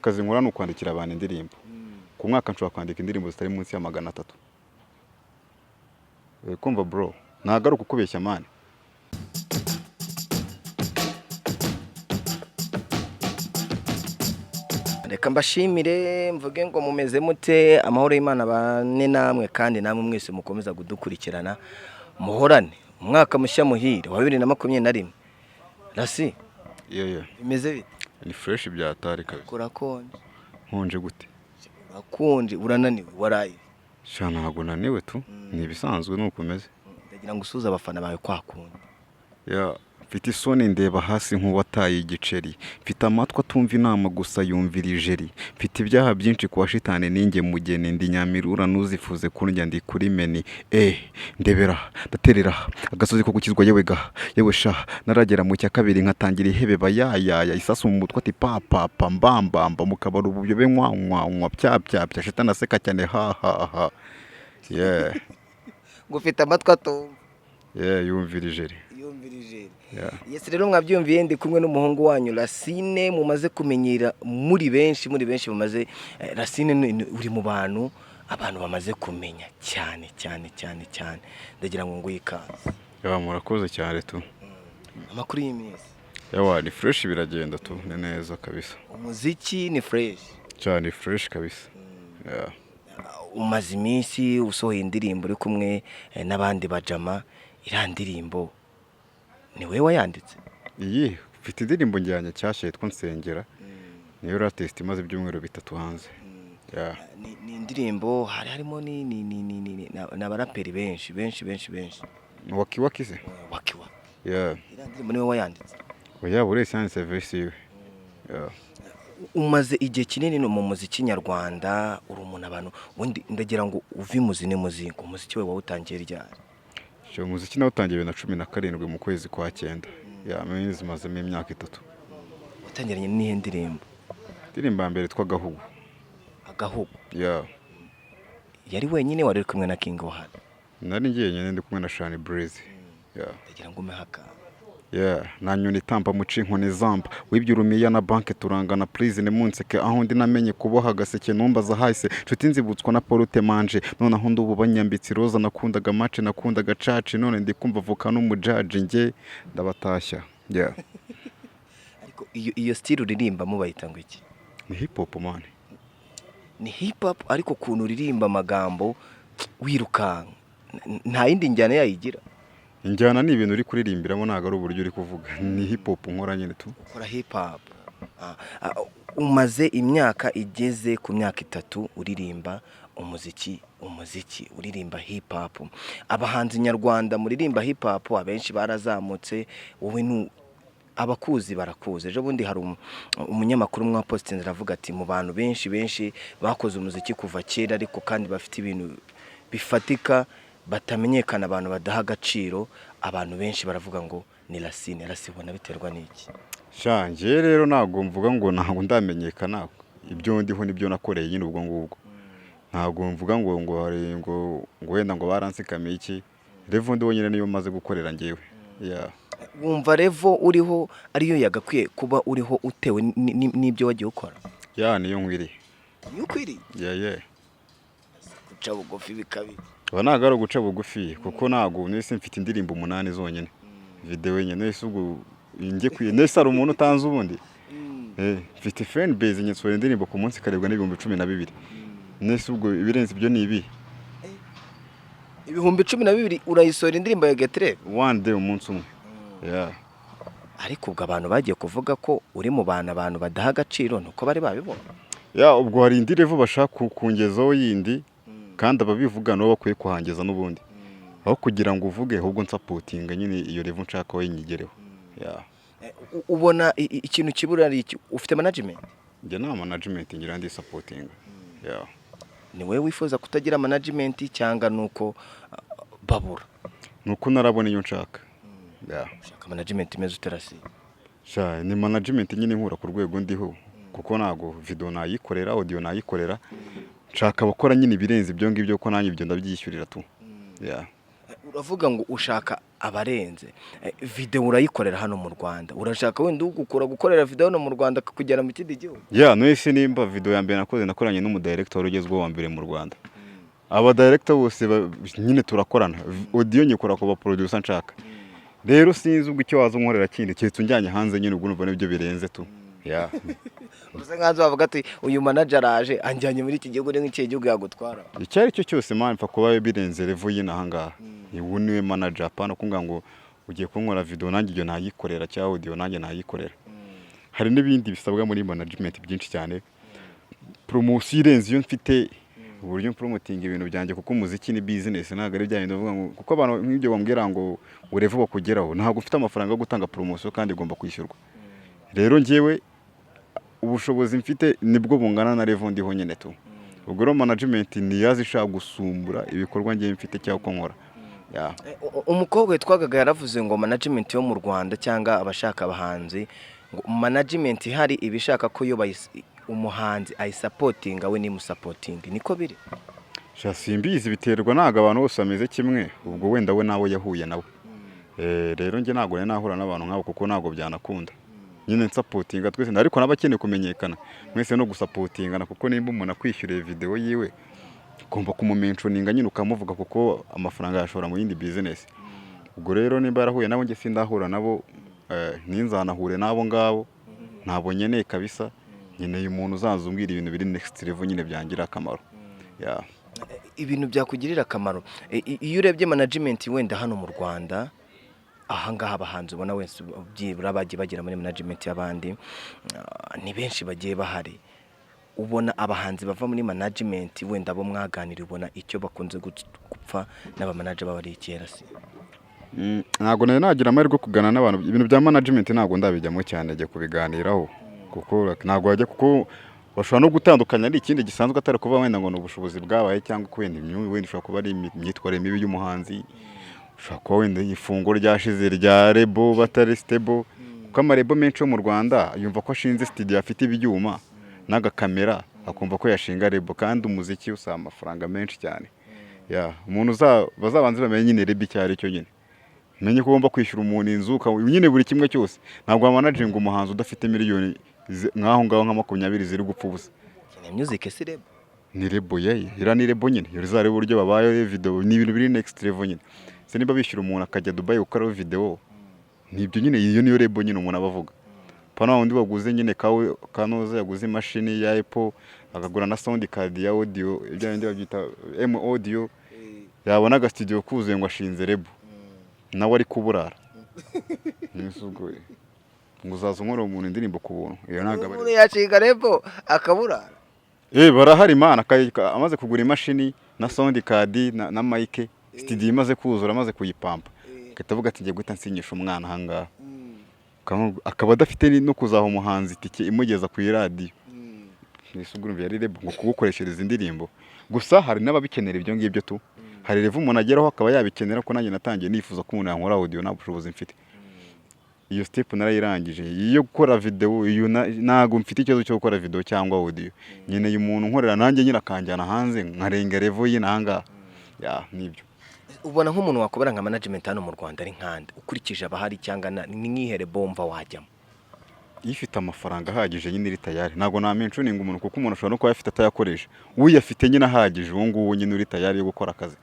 Akazi nkora ni ukwandikira abantu indirimbo. Ku mwaka nshobora kwandika indirimbo zitari munsi ya 300. Uri kumva bro, ntabwo ari ukukubeshya man. Reka mbashimire, mvuge ngo mumeze mute? Amahoro y'Imana bane namwe, kandi namwe mwese mukomeza kudukurikirana, muhorane umwaka mushya muhire wa 2021. Rasi, Yeah. bimeze bite? Ni fresh bya atari kabisa. Urakonje. Nkonje gute? Urakonje, urananiwe, waraye? Sha, ntabwo naniwe tu, ni ibisanzwe nuko umeze. Ndagira ngo usuhuze abafana bawe kwa kundi. Yeah, mfite isoni, ndeba hasi nk'uwataye igiceri. Mfite amatwi atumva inama, gusa yumvira ijeri. Mfite ibyaha byinshi kwa shitani, ninjye mugeni. Ndi nyamirura, ntuzifuze kundya, ndi kuri meni. Ndebera ndaterera agasozi ko gukizwa. Yewe ga yewe sha, naragera mu cya kabiri nkatangira ihebeba yayaya isasu mu mutwe ati pa pa pa mbambamba mu kabari ubuyobe nkwa nkwa nkwa pya pya pya, shitani aseka cyane ha ha ha, yeah. Ngo ufite amatwi atumva. Yeah, yumvira ijeri. Yumvira ijeri. Yeah. Yes, rero mwabyumviye, ndi kumwe n'umuhungu wanyu Racine mumaze kumenyera muri benshi, muri benshi mumaze Racine uri mu bantu abantu bamaze kumenya cyane cyane cyane cyane. Ndagira ngo nguhe ikaze. Yeah, murakoze cyane tu. Amakuru y'iminsi? Yawa, ni fresh, biragenda tu, ni neza kabisa. Umuziki ni fresh? Cyane, fresh kabisa. Yeah. Umaze iminsi usohoye indirimbo uri kumwe n'abandi bajama. Iriya ndirimbo ni wowe wayanditse? Iyi mfite indirimbo njyanye nshyashya yitwa Nsengera, niyo latest, imaze ibyumweru 3 hanze. Yeah. Ni indirimbo hari harimo ni n'abaraperi benshi benshi benshi benshi. Waki waki se? Wakiwa. Yeah. Iriya ndirimbo niwe wayanditse? Oya, buri wese yanditse verse yiwe. Yeah. Umaze igihe kinini no mu muziki nyarwanda, uri umuntu abantu ubundi ndagira ngo uve imuzi n'imuzingo. Umuziki we wawutangiye ryari? Icyo muziki nawutangiye 2017 mu kwezi kwa 9. Yeah, means mazemo imyaka 3. Watangiranye n'iyihe ndirimbo? Indirimbo ya mbere yitwa Agahugu. Agahugu? Yeah. Yari wenyine, wari uri kumwe na King Wahali? Nari ngiye nyine, ndi kumwe na Shani Breezy. Yeah. Ndagira ngo umehe akantu. Yeah, nta nyoni itamba muca inkoni zamba, wibye urumiya na banke turangana, please nimunseke aho ndi, namenye kuboha agaseke, numbaza hahise nshuti nzibutswa na porute manje. Noneho ndubu banyambitse iroza, nakundaga mace, nakundaga caci, none ndi kumva voka n'umujaji, njye ndabatashya. Yeah. Ariko iyo style uririmbamo bayita ngo iki? Ni hip hop man. Ni hip hop, ariko ukuntu uririmba amagambo wirukanka, nta yindi njyana yayigira. Injyana ni ibintu uri kuririmbiramo, ntabwo ari uburyo uri kuvuga. Ni hip hop nkora nyine tu. Ukora hip hop. Umaze imyaka igeze ku myaka 3 uririmba umuziki uririmba hip hop. Abahanzi nyarwanda muririmba hip hop abenshi barazamutse, wowe abakuzi barakuzi. Ejo bundi hari umunyamakuru umwe wapostinze aravuga ati mu bantu benshi benshi bakoze umuziki kuva kera ariko kandi bafite ibintu bifatika batamenyekana, abantu badaha agaciro, abantu benshi baravuga ngo ni Racine. Racine, ubona biterwa n'iki? Sha, njye rero ntabwo mvuga ngo ntabwo ndamenyekana, ibyo ndiho nibyo nakoreye nyine ubwo ngubwo. Ntabwo mvuga ngo hari ngo wenda ngo baransikamiye iki, level ndiho nyine niyo maze gukorera njyewe. Yeah. Wumva level uriho ariyo yagakwiye kuba uriho utewe n'ibyo wagiye ukora? Yeah, niyo nkwiriye. Niyo ukwiriye? Yeah. Guca bugufi bikabije. Aba ntabwo ari uguca bugufi, kuko ntabwo nese mfite indirimbo 8 zonyine, video enye, nese ubwo njye kwiye nese hari umuntu utanze ubundi. Mfite fan base, nsohora indirimbo ku munsi ikarebwa n'12,000. Nese ubwo ibirenze ibyo ni ibi? 12,000 urayisohora indirimbo ya Getreve? One day, umunsi umwe. Yeah. Ariko ubwo abantu bagiye kuvuga ko uri mu bantu abantu badaha agaciro nuko bari babibona. Yeah, ubwo hari indi level bashaka kungezaho yindi, kandi ababivuga nabo bakwiye kuhangeza n'ubundi. Aho kugira ngo uvuge, ahubwo nsupportinga nyine iyo level nshaka we nyigereho. Yeah. Ubona ikintu kibura ari iki? Ufite management? Njye nta management ngira, ndi supportinga. Yeah. Ni wowe wifuza kutagira management cyangwa nuko babura? Nuko narabona iyo nshaka. Yeah. Ushaka management imeze ute, Racine? Sha, ni management nyine nkura ku rwego ndiho, kuko ntago video nayikorera, audio nayikorera. Nshaka abakora nyine ibirenze ibyo ngibyo, ko nanjye ibyo ndabyishyurira tu. Yeah. Uravuga ngo ushaka abarenze. Video urayikorera hano mu Rwanda, urashaka wenda ugukura gukorera video hano mu Rwanda akakujyana mu kindi gihugu? Ya, none nimba video ya mbere nakoze nakoranye n'umudirector wari ugezweho wa mbere mu Rwanda, aba director bose nyine turakorana, audio nyikora ku ba producer nshaka. Rero sinzi ubwo icyo waza unkorera kindi keretse unjyanye hanze nyine, ubwo numva nibyo birenze tu, ya. Usa nkaho bavuga ati uyu manager araje anjyanye muri iki gihugu, ni nk'ikihe gihugu yagutwara? Icyo ari cyo cyose man, mfa kuba birenze level y'ino ahangaha, ubu niwe manager. Apana kumbwira ngo ugiye kunkora video, nanjye ibyo nayikorera, cyangwa audio nanjye nayikorera. Hari n'ibindi bisabwa muri management byinshi cyane, promotion irenze iyo mfite, uburyo promoting ibintu byanjye, kuko umuziki ni business, ntabwo ari bya bindi uvuga ngo, kuko abantu nk'ibyo bambwira ngo urevu bakugeraho, ntabwo ufite amafaranga yo gutanga promotion kandi igomba kwishyurwa. Rero njyewe ubushobozi mfite nibwo bungana na level ndiho nyine tu. Ubwo rero management ntiyaza ishaka gusumbura ibikorwa ngiye mfite cyangwa uko nkora, ya. Umukobwa witwa Gaga yaravuze ngo management yo mu Rwanda cyangwa abashaka abahanzi, ngo management ihari iba ishaka ko iyo umuhanzi ayisupportinga we nimusupportinga, niko biri? Sha, simbizi, biterwa, ntabwo abantu bose bameze kimwe. Ubwo wenda we nawe yahuye nawe. Rero njye ntabwo nari nahura n'abantu nk'abo, kuko ntabwo byanakunda nyine. Nsupportinga twese, ariko n'abakeneye kumenyekana mwese no gusupportingana, kuko nimba umuntu akwishyuriye video yiwe ugomba kumumentioninga nyine, ukamuvuga, kuko amafaranga yashora mu yindi business. Ubwo rero nimba yarahuye nabo, njye sindahura nabo, ninzanahure n'abo ngabo ntabwo nkeneye kabisa. Nkeneye umuntu uzaza umbwira ibintu biri next level nyine byangirira akamaro, yeah. Ibintu byakugirira akamaro. Iyo urebye management wenda hano mu Rwanda ahangaha, abahanzi ubona wese byibura bagiye bagera muri management y'abandi, ni benshi bagiye bahari. Ubona abahanzi bava muri management wenda bo mwaganira, ubona icyo bakunze gupfa n'abamanager baba ari kera se? Ntabwo nari nagira amahirwe yo kuganira n'abantu. Ibintu bya management ntabwo ndabijyamo cyane njya kubiganiraho, kuko like, ntabwo wajya, kuko bashobora no gutandukanya ari ikindi gisanzwe, atari kuba wenda ngo ni ubushobozi bwabaye cyangwa ko wenda wenda ishobora kuba ari imyitwarire mibi y'umuhanzi, ushobora kuba wenda ifunguro ryashize rya label batari stable, kuko amalabel menshi yo mu Rwanda yumva ko ashinze studio afite ibyuma n'agakamera, akumva ko yashinga label, kandi umuziki usaba amafaranga menshi cyane. Ya, umuntu bazabanze bamenye nyine label icyo ari cyo nyine, menye ko ugomba kwishyura umuntu inzu, nyine buri kimwe cyose. Ntabwo wamanaginga umuhanzi udafite miliyoni nk'aho ngaho nka 20 ziri gupfa ubusa. Kina Music si label? Ni label ye, iriya ni label nyine. Uzarebe uburyo babayeho, video ni ibintu biri next level nyine. Se niba bishyura umuntu akajya Dubai gukoraho video, nibyo nyine, iyo niyo label nyine umuntu aba avuga. Pana wundi waguze nyine kawe kanoza, yaguze imashini ya Apple, akagura na sound card ya audio, ibyo bindi babyita M audio, yabona agastudio kuzuye ngo ashinze label, nawe ari kuburara. Mwese ubwo ngo uzaza unkorera umuntu indirimbo ku buntu, iyo ntabwo aba ari Umuntu yashinga label akaburara? Barahari mana, amaze kugura imashini na sound card na mic, studio imaze kuzura, amaze kuyipampa, agahita avuga ati ngiye guhita nsinyisha umwana ahangaha. Akaba adafite no kuzaha umuhanzi itike imugeza ku iradiyo. Mbese ubwo urumva yari label ngo kugukoreshereza indirimbo gusa? Hari n'ababikenera ibyo ngibyo tu. Hari level umuntu ageraho akaba yabikenera, ko nanjye natangiye nifuza ko umuntu yankora audio, nta bushobozi mfite. Iyo step narayirangije iyo gukora video. Iyo ntabwo mfite ikibazo cyo gukora video cyangwa audio, nkeneye umuntu unkorera nanjye nyine akanjyana hanze, nkarenga level y'ino ahangaha, ya, nibyo. Ubona nk'umuntu wakubera nka management hano mu Rwanda ari nkande, ukurikije abahari, cyangwa ni nk'ihere bomva wajyamo? Iyo ifite amafaranga ahagije nyine iri tayari. Ntabwo namentioninga umuntu, kuko umuntu ashobora no kuba ayafite atayakoresha. Uyafite nyine ahagije, uwo nguwo nyine uri tayari yo gukora akazi,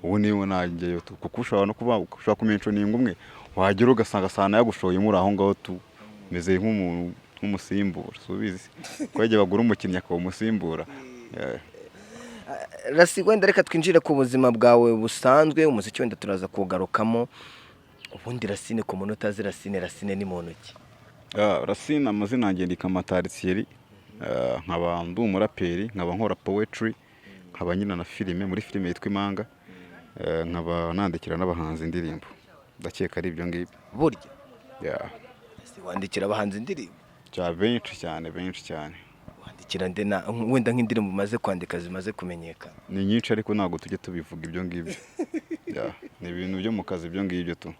ubu niwe najyayo tu, kuko ushobora no kuba ushobora kumentioninga umwe, wagera ugasanga sana yagushoye muri aho ngaho tu, umeze nk'umuntu nk'umusimbura. Si ubizi ko igihe bagura umukinnyi akaba umusimbura? Yeah. Rasi, wenda reka twinjire ku buzima bwawe busanzwe, umuziki wenda turaza kuwugarukamo. Ubundi Racine, ku muntu utazi Racine, Racine ni muntu ki? Ah, Racine, amazina yanjye ni Kamatari Thierry. Nkaba ndi umuraperi, nkaba nkora poetry, nkaba nyina na filime muri filime yitwa Imanga. Nkaba nandikira n'abahanzi indirimbo, ndakeka ari ibyo ngibyo. Burya? Yeah. Ese wandikira abahanzi indirimbo? Cya benshi cyane, benshi cyane. Wandikira nde na wenda nk'indirimbo umaze kwandika zimaze kumenyekana? Ni nyinshi, ariko ntabwo tujya tubivuga ibyo ngibyo. Yeah, ni ibintu byo mu kazi ibyo ngibyo tu.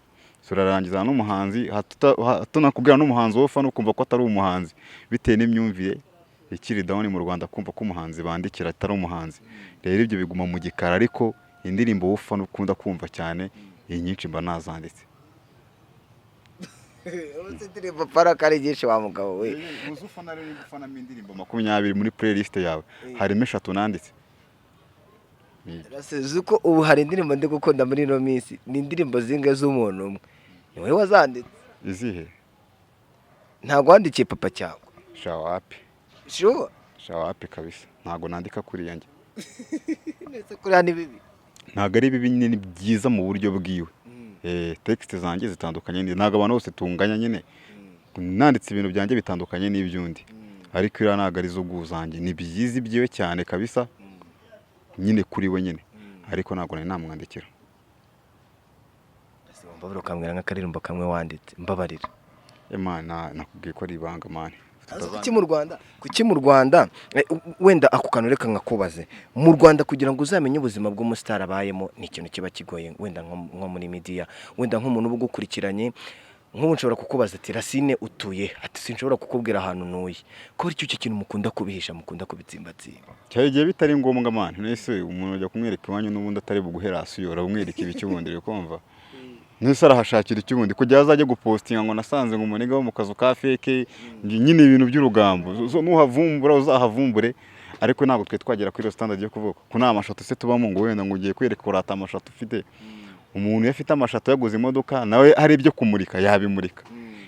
Turarangiza n'umuhanzi tunakubwira n'umuhanzi wowe ufana ukumva ko atari umuhanzi, bitewe n'imyumvire ikiri down mu Rwanda, kumva ko umuhanzi bandikira atari umuhanzi. Rero ibyo biguma mu gikari, ariko indirimbo wowe ufana ukunda kumva cyane. Iyi nyinshi mba nazanditse. Uzi indirimbo para ko ari nyinshi, wa mugabo we. Uzi ufana rero, niba ufanamo indirimbo 20 muri playlist yawe, harimo eshatu nanditse. Uzi ko ubu hari indirimbo ndi gukunda muri ino minsi, ni indirimbo zingahe z'umuntu umwe, ni wowe wazanditse? Izihe? Ntabwo wandikiye Papa Cyangwa? Sha, wapi. Sure? Sha, wapi kabisa, ntabwo nandika kuriya njye. Ndetse kuriya ni bibi? Ntabwo ari bibi nyine, ni byiza mu buryo bwiwe. Text zanjye zitandukanye, ntabwo abantu bose tunganya nyine. Nanditse ibintu byanjye bitandukanye n'iby'undi, ariko iriya ntabwo ari zo zanjye. Ni byiza ibyiwe cyane kabisa nyine, kuri we nyine, ariko ntabwo nari namwandikira. Ese wumva ukambwira nk'akaririmbo kamwe wanditse? Mbabarira. Imana, nakubwiye ko ari ibanga, man. Kuki mu Rwanda wenda ako kantu reka nkakubaze, mu Rwanda kugira ngo uzamenye ubuzima bw'umusitari abayemo ni ikintu kiba kigoye, wenda nko muri media, wenda nk'umuntu uba ugukurikiranye, nk'ubu nshobora kukubaza ati: "Racine, utuye?" Ati: "Sinshobora kukubwira ahantu ntuye." Ko icyo kintu mukunda kubihisha, mukunda kubitsimbatsimba? Cyari igihe bitari ngombwa, man. Nese umuntu ajya kumwereka iwanyu n'ubundi atari buguhe ration, uramwereka ibiki ubundi? Uri kumva? Nese arahashakira iki ubundi kugira azajye gupostinga ngo nasanze ngo umuniga wo mu kazu ka fake nyine, ibintu by'urugambo. Nuhavumbura uzahavumbure, ariko ntabwo twe twagera kuri iyo standard yo kuvuga ko nta mashato se tubamo, ngo wenda ngo ugiye kwereka urata amashato ufite. Umuntu iyo afite amashato, yaguze imodoka, nawe hari ibyo kumurika yabimurika.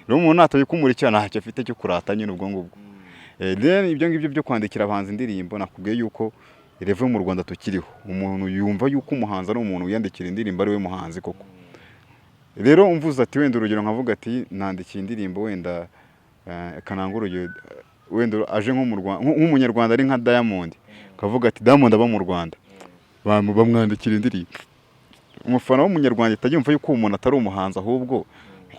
Rero umuntu natabikumurikira, ntacyo afite cyo kurata nyine ubwo ngubwo. Then ibyo ngibyo byo kwandikira abahanzi indirimbo, nakubwiye yuko level mu Rwanda tukiriho, umuntu yumva yuko umuhanzi ari umuntu wiyandikira indirimbo, ari we muhanzi koko. Rero umvuze ati wenda urugero, nkavuga ati nandikiye indirimbo wenda, kananga urugero, wenda aje nko mu Rwanda nk'umunyarwanda ari nka Diamond, kavuga ati Diamond aba mu Rwanda, bamwandikira indirimbo, umufana w'umunyarwanda ahita yumva yuko uwo muntu atari umuhanzi, ahubwo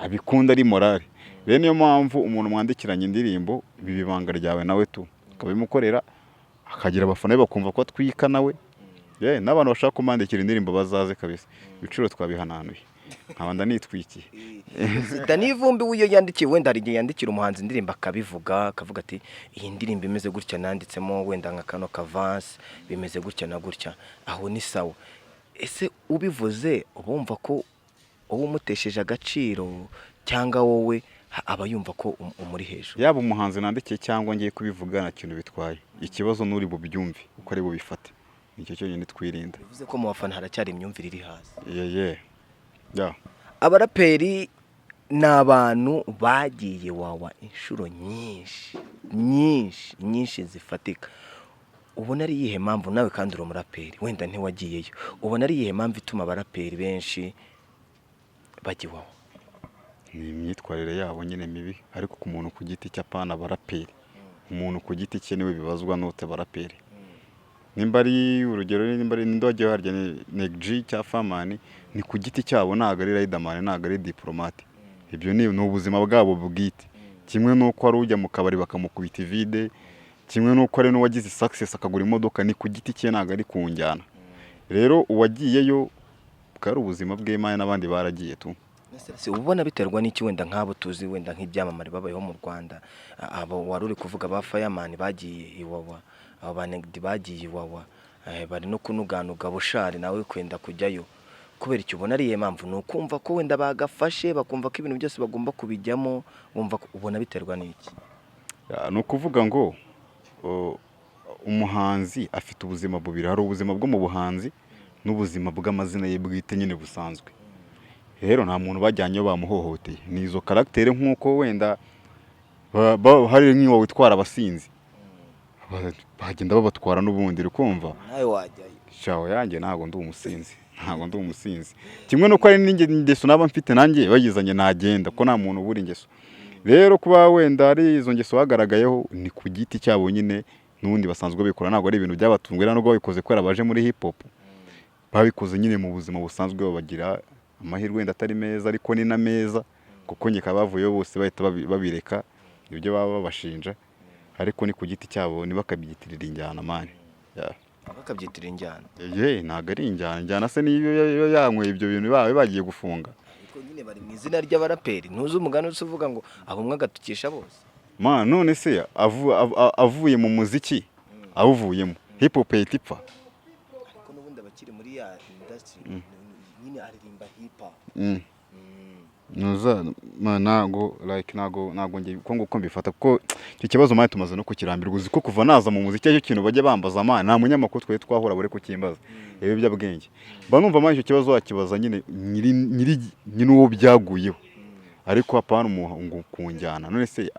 abikunda ari morale. Rero niyo mpamvu umuntu mwandikiranye indirimbo biba ibanga ryawe nawe tu, ukabimukorera akagira abafana be bakumva ko atwika nawe. Yeah, n'abantu bashaka kumwandikira indirimbo bazaze kabisa, ibiciro twabihananuye, nkaba ndanitwikiye. Danny Vumbi w'iyo yandikiye, wenda hari igihe yandikira umuhanzi indirimbo akabivuga, akavuga ati: "Iyi ndirimbo imeze gutya, nanditsemo wenda nka kano kavansi, bimeze gutya na gutya." Aho ni sawa. Ese ubivuze uba wumva ko uba umutesheje agaciro, cyangwa wowe aba yumva ko umuri hejuru? Yaba umuhanzi nandikiye cyangwa ngiye kubivuga, nta kintu bitwaye. Ikibazo n'uri bubyumve uko ari bubifate, nicyo cyonyine twirinda. Bivuze ko mu bafana haracyari imyumvire iri hasi. Yeah. Abaraperi ni abantu bagiye Wawa inshuro nyinshi nyinshi nyinshi zifatika. Ubona ari iyihe mpamvu, nawe kandi uri umuraperi, wenda ntiwagiyeyo, ubona ari iyihe mpamvu ituma abaraperi benshi bajya Iwawa? Ni imyitwarire yabo nyine mibi, ariko ku muntu ku giti cye, apana abaraperi. Umuntu ku giti cye niwe bibazwa, note abaraperi. Nimba ari urugero, nimba ari ninde wagiye harya, ni Neg G cya Famani, ni ku giti cyabo, ntabwo ari Riderman, ntabwo ari Diplomate. Ibyo ni ubuzima bwabo bwite, kimwe n'uko ari ujya mu kabari bakamukubita ivide, kimwe n'uko ari n'uwagize success akagura imodoka, ni ku giti cye, ntabwo ari ku njyana. Rero uwagiyeyo bwari ubuzima bw'Imana, n'abandi baragiye tu. Se ubona biterwa n'iki? Wenda nk'abo tuzi, wenda nk'ibyamamare babayeho mu Rwanda, abo wari uri kuvuga ba Fireman bagiye Iwawa, abo ba Negdi bagiye Iwawa, bari no kunuganuga Bushari nawe kwenda kujyayo. Kubera icyo ubona ari iyihe mpamvu? Ni ukumva ko wenda bagafashe, bakumva ko ibintu byose bagomba kubijyamo, wumva ubona biterwa n'iki? Ya, ni ukuvuga ngo umuhanzi afite ubuzima bubiri: hari ubuzima bwo mu buhanzi n'ubuzima bw'amazina ye bwite nyine busanzwe. Rero nta muntu bajyanyeyo bamuhohoteye, ni izo caractère, nk'uko wenda hari nk'iwa witwara abasinzi, bagenda babatwara n'ubundi, uri kumva? Nawe wajyayo? Shawo yanjye, ntabwo ndi umusinzi, ntabwo ndi umusinzi. Kimwe nuko hari n'ingeso naba mfite nanjye bayizanye nagenda, ko nta muntu ubura ingeso. Rero kuba wenda ari izo ngeso bagaragayeho ni ku giti cyabo nyine, n'ubundi basanzwe babikora, ntabwo ari ibintu byabatunguye, nubwo babikoze kubera baje muri hip hop. Babikoze nyine mu buzima busanzwe, babagira amahirwe wenda atari meza, ariko ni na meza, kuko nyika bavuyeyo bose bahita babireka ibyo baba babashinja, ariko ni ku giti cyabo, ntibakabyitirira injyana, man. Yeah. Bakabyitirira injyana? Ye, ntabwo ari injyana. Injyana se niyo iyo yanyweye ibyo bintu baba bagiye gufunga? Ariko nyine bari mu izina ry'abaraperi. Ntuzi umugani usa uvuga ngo abo umwe agatukisha bose? Ma, none se avuye mu muziki, awuvuyemo, hip hop ihita ipfa? Ariko n'ubundi abakiri muri ya industry. Nyine aririmba hip hop. Nuza ntago, like, ntago njye ko nguko mbifata, kuko icyo kibazo, man, tumaze no kukirambirwa. Uzi ko kuva naza mu muziki aricyo kintu bajya bambaza, man? Nta munyamakuru twari twahura buri kukimbaza. Ibiyobyabwenge, mba numva, man, icyo kibazo wakibaza nyine nyiri nyiri nyine uwo byaguyeho, ariko hapana ngo kunjyana. None se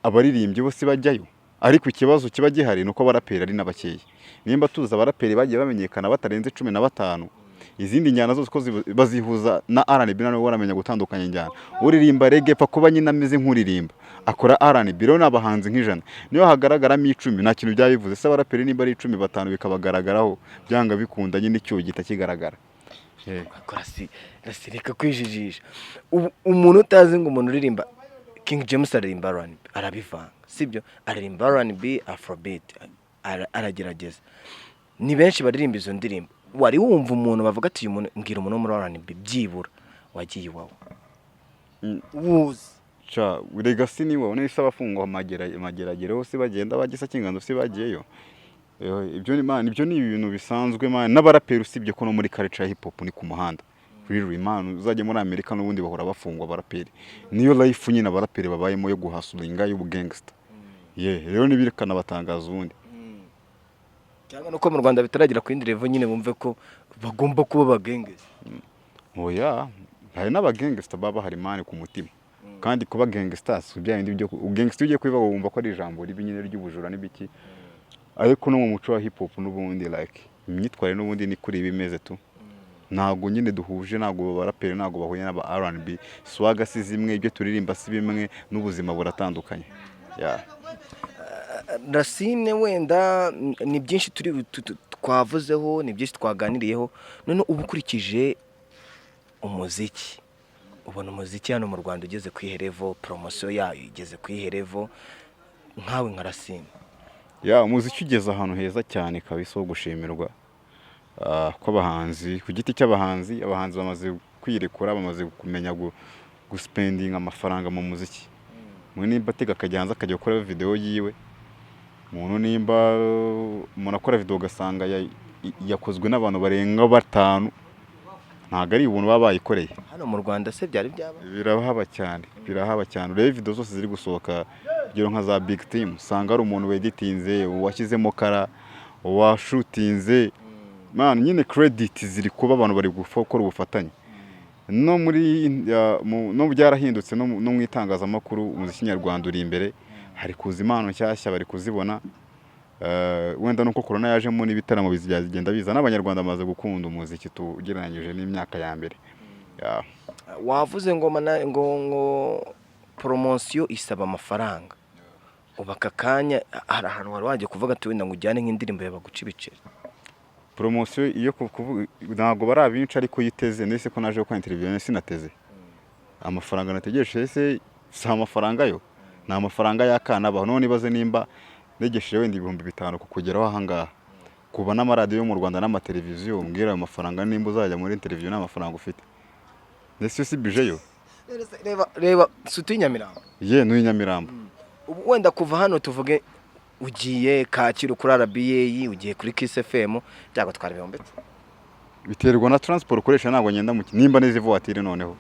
abaririmbyi bose bajyayo? Ariko ikibazo kiba gihari ni uko abaraperi ari na bakeya. Nimba tuzi abaraperi bagiye bamenyekana batarenze 15, izindi njyana zose uko bazihuza na R&B, nawe waramenya gutandukanya injyana. Uririmba reggae pfa kuba nyine ameze nk'uririmba akora R&B. Rero ni abahanzi nk'ijana, niyo hagaragaramo 10, nta kintu byaba bivuze. Se abaraperi nimba ari 10, batanu bikabagaragaraho, byanga bikunda nyine icyuho gihita kigaragara. Rasi, reka kwijijisha. Ubu umuntu utazi ngo umuntu uririmba, King James aririmba R&B, arabivanga, sibyo? Aririmba R&B, Afrobeat, aragerageza. Ni benshi baririmba izo ndirimbo. Wari wumva umuntu bavuga ati uyu muntu, mbwira umuntu wo muri R&B byibura wagiye iwawe wuzi? Cha, Legacy ni wowe nese abafungwa mageragere hose bagenda bagisa cy'ingando se bagiyeyo? Ibyo ni, man, ibyo ni ibintu bisanzwe, man, n'abaraperi, usibye ko no muri culture ya hip hop ni ku muhanda. Really, man, uzajya muri Amerika n'ubundi bahora bafungwa abaraperi. Niyo life nyine abaraperi babayemo yo guhustlinga, y'ubugangster. Yeah, rero nibirikana batangaza ubundi. Cyangwa nuko mu Rwanda bitaragera ku yindi level nyine, bumve ko bagomba kuba abagangster? Oya, hari n'abagangster baba bahari, man, ku mutima. Kandi kuba gangster si bya bindi byo gangster ugiye kubivuga wumva ko ari ijambo ribi nyine ry'ubujura n'ibiki, ariko no mu muco wa hip hop n'ubundi, like, imyitwarire n'ubundi ni kuri ibi imeze tu. Ntabwo nyine duhuje, ntabwo abaraperi ntabwo bahuye n'aba R&B. Swagger si zimwe, ibyo turirimba si bimwe, n'ubuzima buratandukanye, yeah. Racine, wenda ni byinshi turi twavuzeho, ni byinshi twaganiriyeho. None uba ukurikije umuziki, ubona umuziki hano mu Rwanda ugeze ku iyihe level? Promotion yayo igeze ku iyihe level, nkawe nka Racine? Yeah, umuziki ugeze ahantu heza cyane kabisa ho gushimirwa. Kw'abahanzi ku giti cy'abahanzi, abahanzi bamaze kwirekura, bamaze kumenya guspendinga amafaranga mu muziki. Umuntu nimba atega akajya hanze akajya gukora video yiwe, umuntu nimba umuntu akora video ugasanga yakozwe n'abantu barenga batanu, ntabwo ari ubuntu baba bayikoreye. Hano mu Rwanda se byari byaba? Birahaba cyane, birahaba cyane. Urebe video zose ziri gusohoka, urugero nka za Big Team, usanga hari umuntu weditinze, uwashyizemo color, uwashutinze. Man, nyine credit ziri kuba, abantu bari gukora ubufatanye. No muri no byarahindutse, no mu itangazamakuru umuziki nyarwanda uri imbere. Hari kuza impano nshyashya, bari kuzibona. Wenda nuko corona yajemo n'ibitaramo bizagenda biza, n'Abanyarwanda bamaze gukunda umuziki ugereranyije n'imyaka ya mbere. Yeah. Wavuze ngo ngo promotion isaba amafaranga. Ubu aka kanya hari ahantu wari wajya kuvuga ati wenda ngo ujyane nk'indirimbo yawe baguca ibiceri? Promotion iyo kuvuga ntabwo bari abinshi, ariko yiteze ndetse ko naje gukora interview sinateze amafaranga nategereje. Se si amafaranga yo, ni amafaranga y'akana baho. None ibaze nimba ntegesheje wenda 5000 kukugeraho ahangaha, kuba n'amaradiyo yo mu Rwanda n'amateleviziyo, umbwira ayo mafaranga nimba uzajya muri interview nta mafaranga ufite, ndetse si bije yo. Reba, reba, suti Nyamirambo. Ye, n'uyu Nyamirambo. Ubu wenda kuva hano tuvuge ugiye Kacyiru kuri RBA, ugiye kuri Kiss FM, byagutwara 10,000? Biterwa na transport ukoresha. Ntabwo ngenda mu nimba neza ivatiri noneho.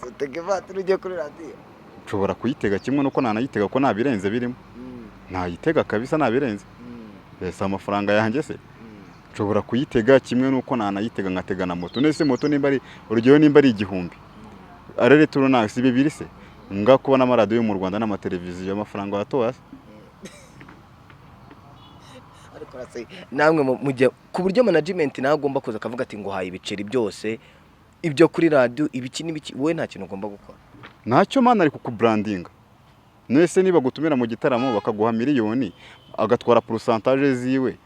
Utega ivatiri ugiye kuri radiyo? Nshobora kuyitega kimwe nuko nanayitega ko nta birenze birimo. Nayitega kabisa nta birenze. Si amafaranga yanjye se? Nshobora kuyitega kimwe nuko nanayitega nkatega na moto. Nese moto nimba ari urugero nimba ari 1000 arere turo, nawe si bibiri se? Nga kuba n'amaradiyo yo mu Rwanda n'amateleviziyo, amafaranga watoya se? Ariko rase, namwe mujya ku buryo management nawe agomba kuza akavuga ati nguhaye ibiceri byose, ibyo kuri radiyo, ibiki n'ibiki, wowe nta kintu ugomba gukora? Ntacyo, man, ari kukubrandinga. Nese niba gutumira mu gitaramo bakaguha miliyoni, agatwara pourcentage ziwe,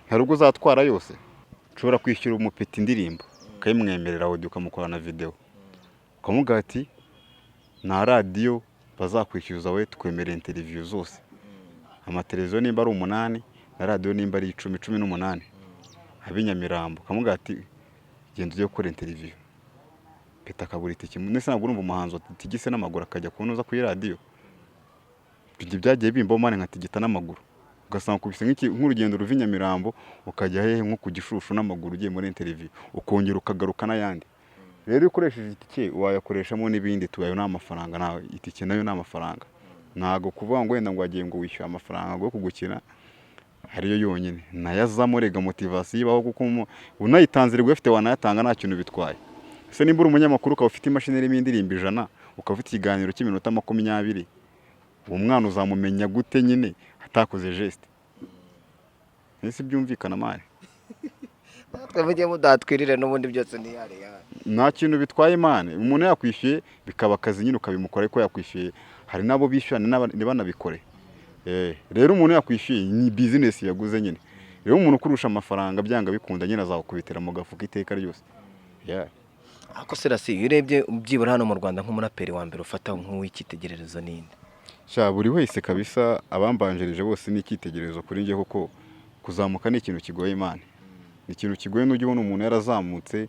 hari ubwo uzatwara yose? Ushobora kwishyura umupeti indirimbo, ukayimwemerera audio, ukamukora na video, ukamubwira ati nta radiyo bazakwishyuza, we twemerera interview zose, amateleviziyo nimba ari umunani na radiyo nimba ari 10, 18 ab'i Nyamirambo, ukamubwira ati genda ujye gukora interview. Peta akabura itike. Ndetse ntabwo urumva umuhanzi watigise n'amaguru akajya kunoza kuri radiyo. Ibyo byagiye bimbaho, man, nkatigita n'amaguru. Ugasanga ukubise nk'urugendo ruva i Nyamirambo ukajya hehe, nko ku Gishushu n'amaguru ugiye muri interview, ukongera ukagaruka n'ayandi. Rero iyo ukoresheje itike wayakoreshamo n'ibindi, tubayo ni amafaranga, nta itike nayo ni amafaranga. Ntabwo kuvuga ngo wenda ngo wagiye ngo wishyura amafaranga yo kugukina ariyo yonyine, nayo azamo rega motivation ibaho, kuko unayitanze rero uyafite wanayatanga, nta kintu bitwaye. Ese nimba uri umunyamakuru ukaba ufite imashini irimo indirimbo 100, ukaba ufite ikiganiro cy'iminota 20, uwo mwana uzamumenya gute nyine atakoze geste? Ese byumvikana man? Natwe mujye mudatwirire, n'ubundi byose ni yari yari. Nta kintu bitwaye man, umuntu yakwishyuye bikaba akazi nyine ukabimukora, ariko yakwishyuye. Hari n'abo bishyura ntibanabikore. Rero umuntu yakwishyuye ni business yaguze nyine. Rero umuntu ukurusha amafaranga byanga bikunda nyine azakubitira mu gafuka iteka ryose. Yeah. Ariko se Rasi, iyo urebye byibura hano mu Rwanda, nk'umuraperi wa mbere ufata nk'uw'icyitegererezo ninde? Sha, buri wese kabisa, abambanjirije bose ni icyitegererezo kuri njye, kuko kuzamuka ni ikintu kigoye man, ni ikintu kigoye. Nujya ubona umuntu yarazamutse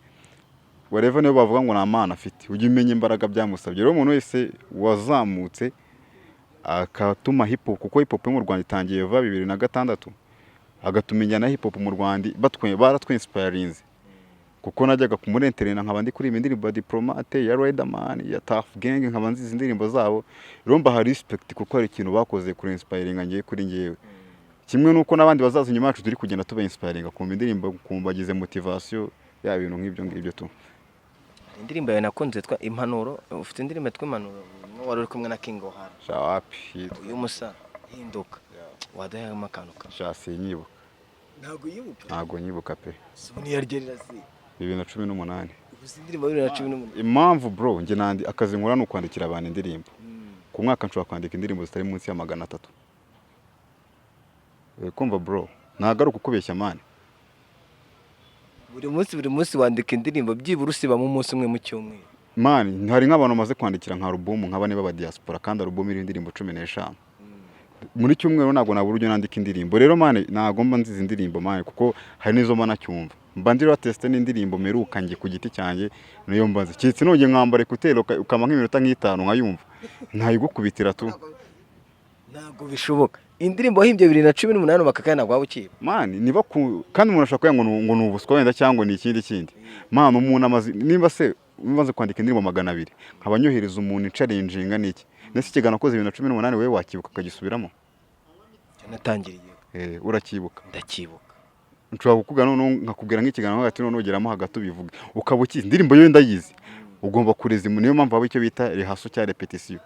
wareva, niyo bavuga ngo nta mana afite, ujye umenya imbaraga byamusabye. Rero umuntu wese wazamutse akatuma hip hop, kuko hip hop yo mu Rwanda itangiye vuba 2006, agatuma injyana ya hip hop mu Rwanda baratwinspirinze, kuko najyaga ku muri internet nkaba ndi kuririmba indirimbo ya Diplomate, ya Riderman, ya Tuff Gang, nkaba nzizi indirimbo zabo. Rero mbaha respect kuko hari ikintu bakoze kuri inspiringa ngiye kuri ngewe, kimwe nuko n'abandi bazaza inyuma yacu turi kugenda tuba inspiringa, kumva indirimbo kumva bagize motivation ya bintu nk'ibyo ngibyo tu. Indirimbo yawe nakunze yitwa Impanuro. Ufite indirimbo yitwa Impanuro n'uwo wari uri kumwe na King Ohara? Sha, wapi. Uyu musa hinduka waduhayemo akantu kamwe. Sha, sinyibuka. Ntabwo yibuka? Ntabwo nyibuka pe. Si ubu niyo Rasi? 2018. Ubu si indirimbo ya 2018? Impamvu bro, njye nandi akazi nkora ni ukwandikira abantu indirimbo. Ku mwaka nshobora kwandika indirimbo zitari munsi ya 300. Kumva bro, ntabwo ari ukukubeshya man. Buri munsi, buri munsi wandika indirimbo, byibura usibamo umunsi umwe mu cyumweru? Man, hari nk'abantu bamaze kwandikira nka album nka bane b'aba diaspora, kandi album iriho indirimbo 15. Muri cyumweru ntabwo nabura uburyo nandika indirimbo. Rero man, ntabwo mba nzizi indirimbo man, kuko hari n'izo mba nacyumva, mba ndi teste n'indirimbo mperuka njye ku giti cyanjye niyo mbaze, keretse nongeye nkambara écouteurs ukama nk'iminota nk'itanu nkayumva, ntayigukubitira tu. Ntabwo bishoboka, indirimbo wahimbye 2018 bakakaya ntabwo waba ukiba. Man, niba ku kandi umuntu ashobora kuvuga ngo ni ubuswa wenda cyangwa ni ikindi kindi. Man, umuntu amaze, nimba se umaze kwandika indirimbo 200, nkaba nyohereza umuntu incarinjinga n'iki, ndetse ikiganiro nakoze 2018 wowe wakibuka ukagisubiramo? Natangiriye. Eh, urakibuka? Ndakibuka. Nshobora kukubwira noneho nkakubwira nk'ikiganiro hagati, noneho ugeramo hagati ubivuge ukaba ukizi indirimbo yo ndayizi. Ugomba kureza, niyo mpamvu haba icyo bita rehearsal cyangwa répétition,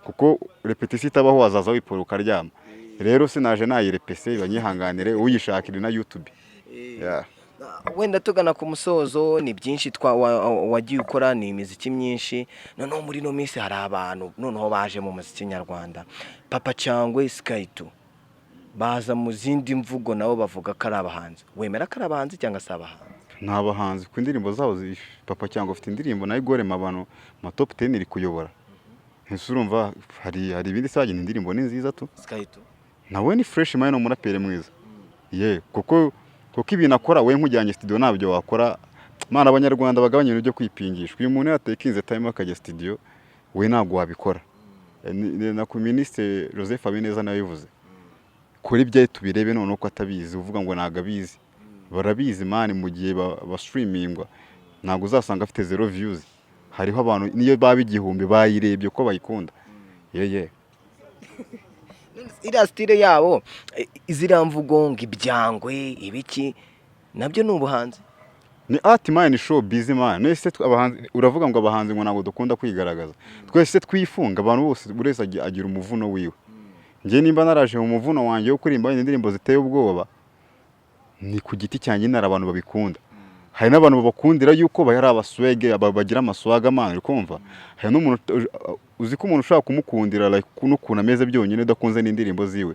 kuko répétition itabaho wazaza wipora ukaryama. Rero sinaje nayirepese, banyihanganire, uyishakire na YouTube. Yeah. Wenda tugana ku musozo, ni byinshi wagiye ukora, ni imiziki myinshi. Noneho muri ino minsi hari abantu noneho baje mu muziki nyarwanda, Papa Cyangwe, Sky2, baza mu zindi mvugo, nabo bavuga ko ari abahanzi. Wemera ko ari abahanzi cyangwa se abahanzi? Ni abahanzi ku indirimbo zabo. Papa Cyangwa ufite indirimbo nayo igorema abantu ma top 10 iri kuyobora. Ese urumva hari ibindi se wagira? Indirimbo ni nziza tu. Sky2? Nawe ni fresh man, ni umuraperi mwiza ye, kuko ibintu akora we nkujyanye studio ntabyo wakora man. Abanyarwanda bagabanya ibintu byo kwipingishwa. Uyu muntu yatekinze time akajya studio, we ntabwo wabikora. Na ku Minisitiri Joseph Habineza nawe yabivuze kuri ibyo tubirebe noneho ko atabizi, uvuga ngo ntabwo abizi. Barabizi man, mu gihe bastreamingwa ntabwo uzasanga afite zero views. Hariho abantu niyo baba 1000 bayirebye ko bayikunda ye. Iriya style yabo, ziriya mvugo ngo ibyangwe ibiki, nabyo ni ubuhanzi? Ni art man, ni show biz man. Nese abahanzi, uravuga ngo abahanzi ngo ntabwo dukunda kwigaragaza, twese twifunga. Abantu bose, buri wese agira umuvuno wiwe. Njye nimba naraje mu muvuno wanjye wo kuririmba indirimbo ziteye ubwoba, ni ku giti cyanjye, nari abantu babikunda. Hari n'abantu babakundira yuko bari abaswege, bagira amaswaga man, uri kumva? Hari n'umuntu uzi ko umuntu ushobora kumukundira like n'ukuntu ameze byonyine, udakunze n'indirimbo ziwe.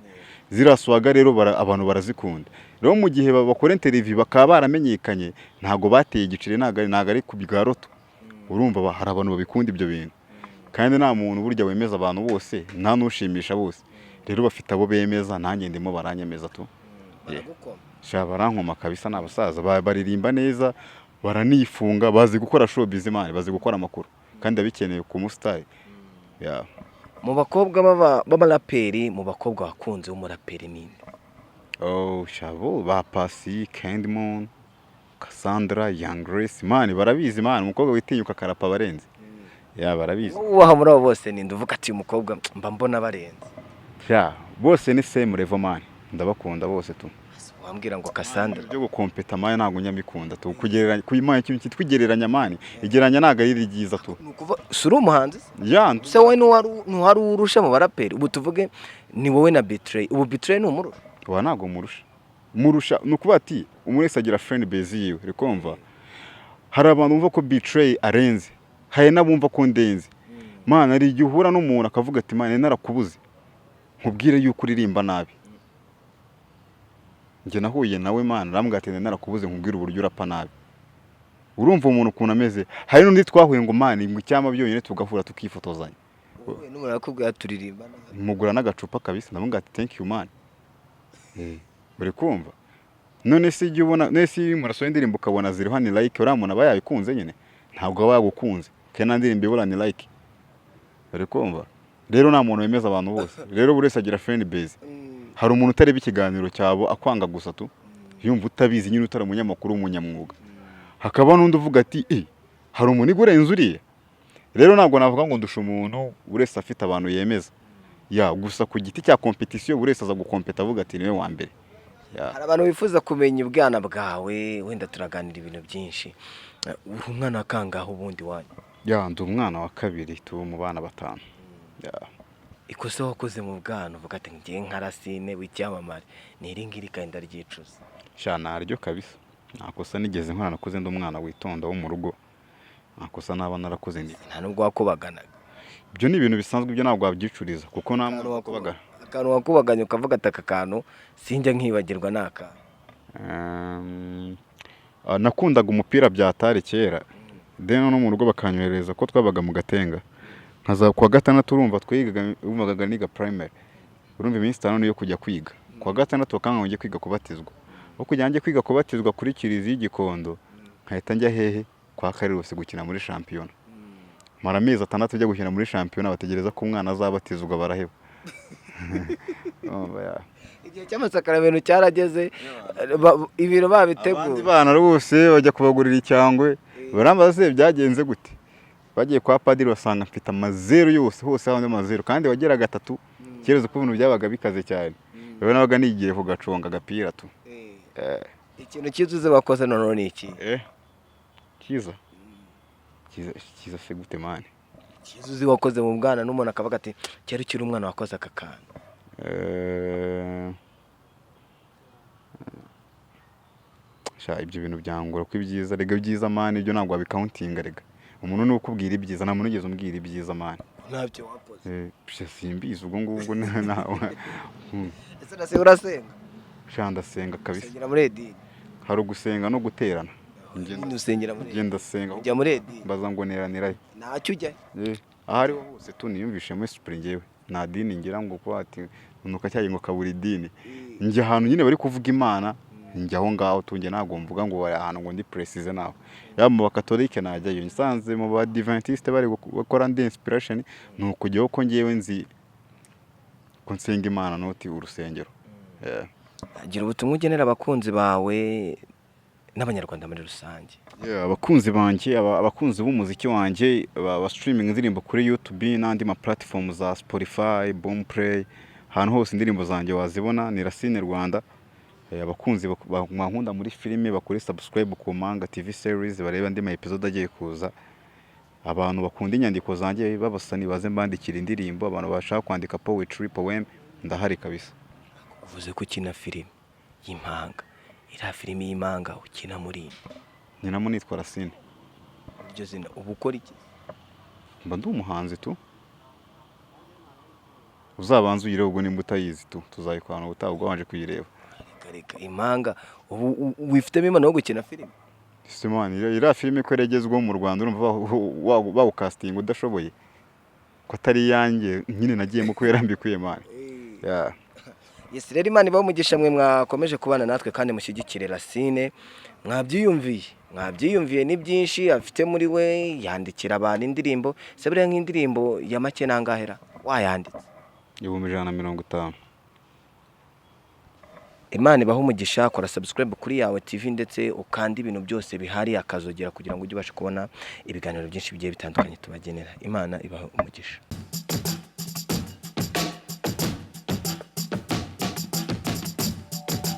Ziriya swaga rero abantu barazikunda. Rero mu gihe bakora interview bakaba baramenyekanye, ntabwo bateye igiceri, ntabwo ari ku bwa roto. Urumva hari abantu babikunda ibyo bintu, kandi nta muntu burya wemeza abantu bose, nta n'ushimisha bose. Rero bafite abo bemeza, nanjye ndimo baranyemeza tu. Baragukoma? Sha, barankoma kabisa, ni abasaza. Baririmba neza, baranifunga, bazi gukora showbiz man, bazi gukora amakuru kandi abikeneye ku musitari. Yeah. Mu bakobwa b'abaraperi, mu bakobwa wakunze w'umuraperi ninde? Oh, shabo ba Pasi, Candymoon, Cassandra, Young Grace, man barabizi man, umukobwa witinyuka akarapa barenze. Ya, barabizi. Wubaha muri abo bose ninde, uvuga ati uyu mukobwa mba mbona barenze? Ya, bose ni same level man, ndabakunda bose tu. Wambwira ngo Cassandra. Byo gukompeta man ntabwo nyamikunda tu, kugereranya kuyimana ikintu kitwigereranya man, igereranya ntabwo ari ryiza tu. Ni ukuvuga si uri umuhanzi se? Ya. Se wowe ntiwari urusha mu baraperi? Ubu tuvuge ni wowe na B-Threy, ubu B-Threy ni umurusha? Wa, ntabwo murusha. Murusha ni ukuvuga ati umuntu wese agira friend base yiwe, uri kumva? Hari abantu bumva ko B-Threy arenze, hari n'abumva ko ndenze. Man, hari igihe uhura n'umuntu akavuga ati: "Man, narakubuze nkubwire yuko uririmba nabi." Njye nahuye nawe man, arambwira ati: "Narakubuze nkubwire uburyo urapa nabi." Urumva umuntu ukuntu ameze. Hari n'undi twahuye ngo: "Man, ngo icyama byonyine tugahura tukifotozanya." Wowe n'umuntu arakubwira turirimba nabi. Mugura n'agacupa kabisa, ndamubwira ati: "Thank you man." Uri kumva? None se igihe ubona, none se iyo umuntu asohoye indirimbo ukabona ziriho ni like, uriya muntu aba yabikunze nyine? Ntabwo aba yagukunze kandi nta ndirimbo ibura ni like, uri kumva? Rero nta muntu wemeza abantu bose. Rero buri wese agira friend base. Hari umuntu utareba ikiganiro cyabo akwanga gusa tu, yumva utabizi nyine, utari umunyamakuru w'umunyamwuga. Hakaba n'undi uvuga ati: "Eh, hari umuntu urenze uriya." Rero ntabwo navuga ngo ndusha umuntu, buri wese afite abantu yemeza. Ya, gusa ku giti cya competition, buri wese aza gukompeta avuga ati niwe wa mbere. Ya. Hari abantu bifuza kumenya ubwana bwawe, wenda turaganira ibintu byinshi. Uri umwana wa kangahe ubundi wanyu? Ya, ndi umwana wa kabiri tuba mu bana batanu. Ya. Ikosa wakoze mu bwana uvuga ati ngiye nka Racine w'icyamamare ni iri ngiri kandi ndaryicuza? Sha, naryo kabisa. Nta kosa nigeze nkora, nakuze ndi umwana witonda wo mu rugo. Nta kosa naba narakoze ni Nta nubwo wakubaganaga? Ibyo ni ibintu bisanzwe, ibyo ntabwo wabyicuriza kuko nta mwana wakubagana. Akantu wakubaganye ukavuga ati aka kantu sinjya nkibagirwa ni aka? Nakundaga umupira byatari kera, then no mu rugo bakanyohereza ko twabaga mu Gatenga, nkaza kuwa gatandatu. Urumva twigaga, urumvaga niga primary, urumva iminsi 5 niyo kujya kwiga. Kuwa gatandatu bakanga ngo njye kwiga kubatizwa, aho kugira njye kwiga kubatizwa kuri kiliziya y'Igikondo, nkahita njya hehe? Kwa Karirose gukina muri shampiyona. Mara amezi 6 ujya gukina muri shampiyona, bategereza ko umwana azabatizwa baraheba. Urumva, ya. Igihe cy'amasakaramentu cyarageze, ibiro Abandi babiteguye. bana rwose bajya kubagurira icyangwe, barambaza se byagenze gute? Bagiye kwa padiri basanga mfite amazeru yose, hose habamo amazeru, kandi wagera gatatu kereza ko ibintu byabaga bikaze cyane. Rero nabaga nigiye kugaconga agapira tu. Ikintu cyiza uzi wakoze noneho ni iki? Cyiza cyiza cyiza se gute man? Cyiza uzi wakoze mu bwana n'umuntu akavuga ati kera ukiri umwana wakoze aka kantu. Sha, ibyo bintu byangora ko ibyiza rega, ibyiza man, ibyo ntabwo wabikauntinga rega. Umuntu ni ukubwira ibyiza, nta muntu ugeze umbwira ibyiza man. Ntabyo wakoze? Psha, simbizi ubwo ngubwo nawe. Ese urase urasenga? Sha, ndasenga kabisa. Usengera muri edini? Hari ugusenga no guterana. Nyine usengera muri Ngenda ndasenga. Ujya muri edini? Mbaza ngo neranirayo. Ntacyo ujyayo? Aho ariho hose tu niyumvishemo esprit. Njyewe nta dini ngira ngo kuba ati nuka cyayi ngo kabura idini. Njya ahantu nyine bari kuvuga Imana, njya aho ngaho tunjye. Ntabwo mvuga ngo bari ahantu ngo ndi précise naho. Yaba mu bakatolike najyayo, nsanze mu badiventiste bari gukora andi inspiration, ni ukujyaho ko ngewe nzi ko nsenga Imana, not urusengero. Yeah. Gira ubutumwa ugenera abakunzi bawe n'abanyarwanda muri rusange. Yeah, abakunzi banjye, abakunzi b'umuziki wanjye ba streaming indirimbo kuri YouTube n'andi ma platform za Spotify, Boomplay, ahantu hose indirimbo zanjye wazibona ni Racine Rwanda. Abakunzi bankunda muri filime bakore subscribe ku Manga TV series, barebe andi ma episode agiye kuza. Abantu bakunda inyandiko zanjye babasani baze mbandikira indirimbo, abantu bashaka kwandika poetry, poem, ndahari kabisa. Uvuze ko ukina filime y'impanga, iriya filime y'impanga ukina muri Nkinamo nitwa Racine. Iryo zina uba ukora iki? Mba ndi umuhanzi tu. Uzabanza uyirebe ubwo nimba utayizi tu, tuzayikorana ubutaha ubwo wabanje kuyireba. Reka reka, impanga ubu wifitemo impano yo gukina filime? Simon, iriya filime ko yaragezweho mu Rwanda, urumva bawukasitinga udashoboye ko atari iyanjye nyine nagiyemo kubera mbikuye man. Yeah. Yes, rero Imana ibahe umugisha mwe mwakomeje kubana natwe kandi mushyigikire Racine. Mwabyiyumviye, mwabyiyumviye, ni byinshi afite muri we, yandikira abantu indirimbo. Se buriya nk'indirimbo ya make nangahera wayanditse? 150,000. Imana ibahe umugisha. Kora subscribe kuri Yawe TV, ndetse ukanda ibintu byose bihari, akazogera, kugira ngo ujye ubasha kubona ibiganiro byinshi bigiye bitandukanye tubagenera. Imana ibahe umugisha.